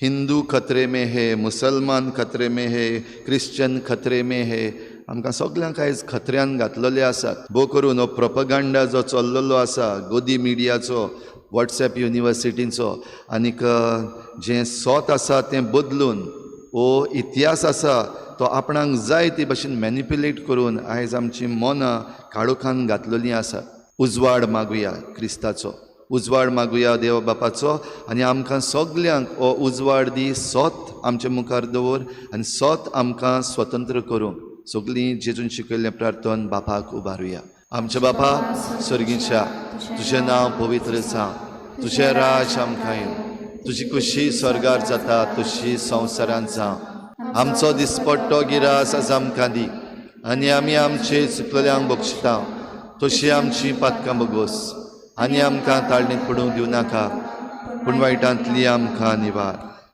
हिंदू खतरे में है, मुसलमान खतरे में है, क्रिश्चन खतरे में है. आमकां सगल्यांक आयज खतऱ्यान घातलेले आसात. भोव करून हो प्रोपगांडा जो चल्लेलो आसा गोदी मिडियाचो, वॉट्सएप युनिवर्सिटीचो, आनीक जें सोत आसा तें बदलून हो इतिहास आसा तो आपणाक जाय ते भशेन मॅनिप्युलेट करून आयज आमची मनां काळोखान घातलेलीं आसात. उजवाड मागुया क्रिस्ताचो, उजवाड मागुया देव बापाचो, आनी आमकां सगल्यांक हो उजवाड दी. सोत आमचे मुखार दवर आनी सोत आमकां स्वतंत्र करूंक सगळीं जेजून शिकयल्लें प्रार्थन बापाक उबारुया. आमच्या बापा सर्गीच्या, तुजें नांव पवित्र जावं, तुजें राज आमकां येवं, तुजी खुशी स्वर्गार जाता तशी संवसारांत जावं. आमचो दिसपट्टो गिरास आज आमकां दी, आनी आमी आमचे चुकलेल्यांक बक्षिता तशी आमची पातकां बगोस, आनी आमकां ताळणीत पडूंक दिवं नाका, पूण वायटांतली आमकां निवार.